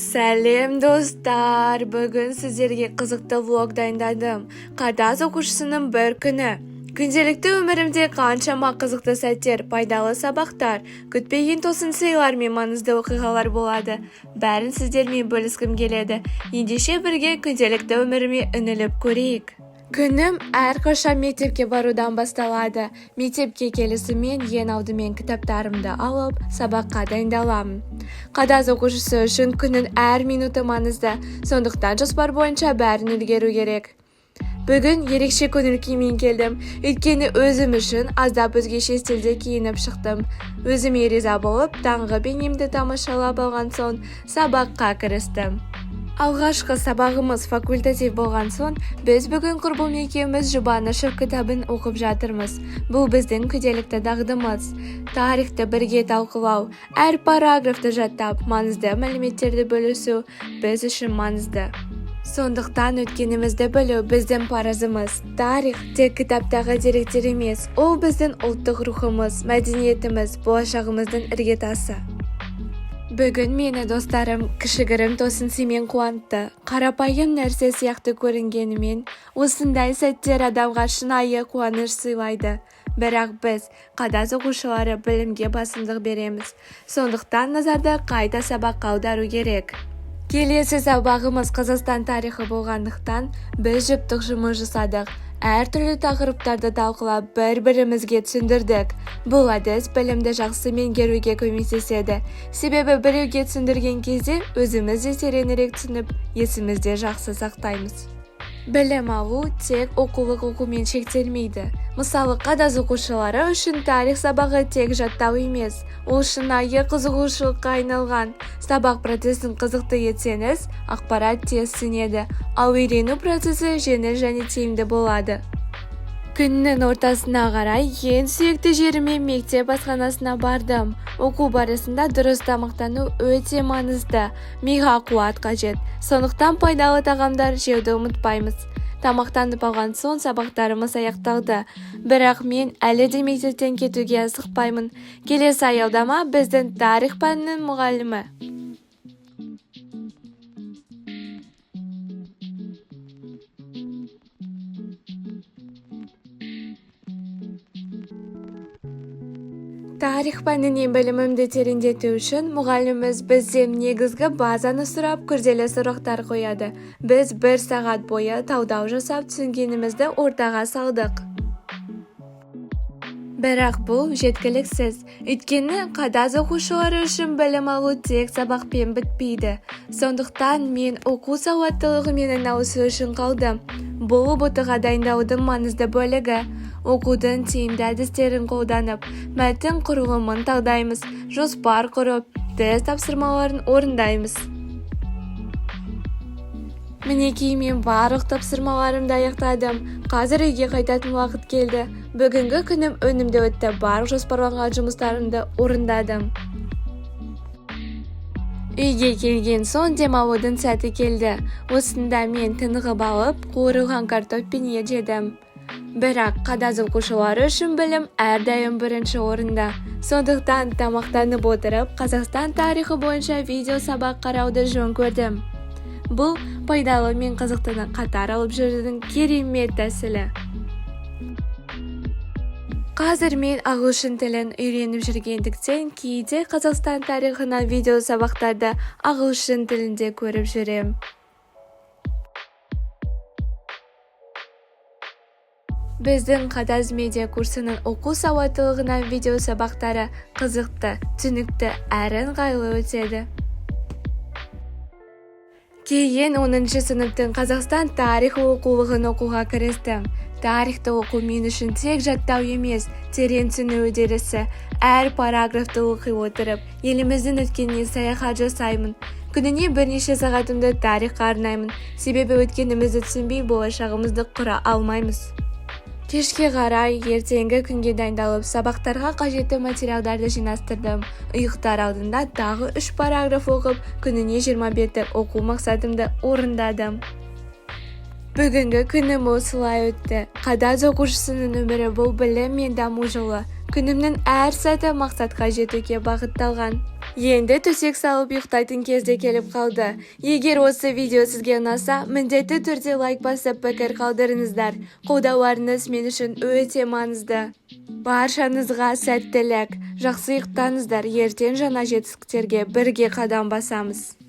Сәлем, достар! Бүгін сіздерге қызықты влог дайындадым. ҚАДАЗ оқушысының бір күні. Күнделікті өмірімде қаншама қызықты сәттер, пайдалы сабақтар, күтпеген тосын сыйлар мен маңызды оқиғалар болады. Бәрін сіздермен бөліскім келеді. Ендеше бірге күнделікті өміріме үңіліп көрейік. Күнім әрқашан мектепке барудан басталады. Мектепке келісімен ең алдымен кітаптарымды алып, сабаққа дайындаламын. ҚАДАЗ оқушысы үшін күннің әр минуты маңызды, сондықтан жоспар бойынша бәрін үлгеру керек. Бүгін ерекше көңіл күймен келдім, өйткені өзім үшін аздап өзгеше стильде киініп шықтым. Өзіме риза болып, таңғы бейнемді тамашалап алған соң сабаққа кірістім. Алғашқы сабағымыз факультатив болған соң, біз бүгін құрбым екеуміз Жұбанышев кітабын оқып жатырмыз. Бұл біздің күнделікті дағдымыз. Тарихты бірге талқылау, әр параграфты жаттап, маңызды мәліметтерді бөлісу біз үшін маңызды. Сондықтан өткенімізді білу біздің парызымыз. Тарих тек кітаптағы деректер емес, ол біздің ұлттық рухымыз, мәдениетіміз, болашағымыздың іргетасы. Бүгін мені достарым кішігірім тосын сыймен қуантты. Қарапайым нәрсе сияқты көрінгенімен, осындай сәттер адамға шынайы қуаныш сыйлайды. Бірақ біз, ҚАДАЗ оқушылары, білімге басымдық береміз. Сондықтан назарды қайта сабаққа аудару керек. Келесі сабағымыз Қазақстан тарихы болғандықтан, біз жұптық жұмыс жасадық. Әртүрлі тақырыптарды талқылап, бір-бірімізге түсіндірдік. Бұл әдіс білімді жақсы меңгеруге көмектеседі. Себебі біреуге түсіндірген кезде өзіміз де тереңірек түсініп, есімізде жақсы сақтаймыз. Білім алу тек оқулық оқумен шектелмейді. Мысалы, ҚАДАЗ оқушылары үшін тарих сабағы тек жаттау емес, ол шынайы қызығушылыққа айналған. Сабақ процесін қызықты етсеңіз, ақпарат тез сіңеді, ал үйрену процесі жеңіл және тиімді болады. Күннің ортасына қарай ең сүйікті жеріме, мектеп асханасына бардым. Оқу барысында дұрыс тамақтану өте маңызды. Миға қуат қажет. Сондықтан пайдалы тағамдар жеуді ұмытпаймыз. Тамақтанып алған соң сабақтарымыз аяқталды. Бірақ мен әлі де мектептен кетуге асықпаймын. Келесі аялдама біздің тарих пәнінің мұғалімі. Тарих пәнінен білімімді тереңдету үшін мұғаліміміз бізден негізгі базаны сұрап, күрделі сұрақтар қояды. Біз бір сағат бойы талдау жасап, түсінгенімізді ортаға салдық. Бірақ бұл жеткіліксіз. Өйткені ҚАДАЗ оқушылары үшін білім алу тек сабақпен бітпейді. Сондықтан мен оқу сауаттылығымен айналысу үшін қалдым. Бұл ҰБТ-ға дайындаудың маңызды бөлігі. Оқудың тиімді әдістерін қолданып, мәтін құрылымын талдаймыз, жоспар құрып, тест тапсырмаларын орындаймыз. Мінекей, мен барлық тапсырмаларымды аяқтадым. Қазір үйге қайтатын уақыт келді. Бүгінгі күнім өнімді өтті, барлық жоспарланған жұмыстарымды орындадым. Үйге келген соң демалудың сәті келді. Осында мен тынығып алып, қуырылған картоп пен ет жедім. Бірақ ҚАДАЗ оқушылары үшін білім әрдайым бірінші орында. Сондықтан тамақтанып отырып, Қазақстан тарихы бойынша видео сабақ қарауды жөн көрдім. Бұл пайдалы мен қызықтыны қатар алып жүрудің керемет тәсілі. Қазір мен ағылшын тілін үйреніп жүргендіктен, кейде Қазақстан тарихынан видео сабақтарды ағылшын тілінде көріп жүрем. Біздің ҚАДАЗ медиа курсының оқу сауаттылығынан видео сабақтары қызықты, түсінікті әрі ыңғайлы өтеді. Кейін 10 сыныптың Қазақстан тарихы оқулығын оқуға кірістім. Тарихты оқу мен үшін тек жаттау емес, терең түсіну үдерісі. Әр параграфты оқи отырып, еліміздің өткеніне саяхат жасаймын. Күніне бірнеше сағатымды тарихқа арнаймын. Себебі өткенімізді түсінбей, болашағымызды құра алмаймыз. Кешке қарай ертеңгі күнге дайындалып, сабақтарға қажетті материалдарды жинастырдым. Ұйықтар алдында тағы үш параграф оқып, күніне 20 беттік оқу мақсатымды орындадым. Бүгінгі күнім осылай өтті. ҚАДАЗ оқушысының өмірі бұл білім мен даму жолы. Күнімнің әр сәті мақсатқа жетуге бағытталған. Енді төсек салып ұйықтайтын кез де келіп қалды. Егер осы видео сізге ұнаса, міндетті түрде лайк басып, пікір қалдырыңыздар. Қолдауларыңыз мен үшін өте маңызды. Баршаңызға сәттілік! Жақсы ұйықтаңыздар, ертең жаңа жетістіктерге бірге қадам басамыз.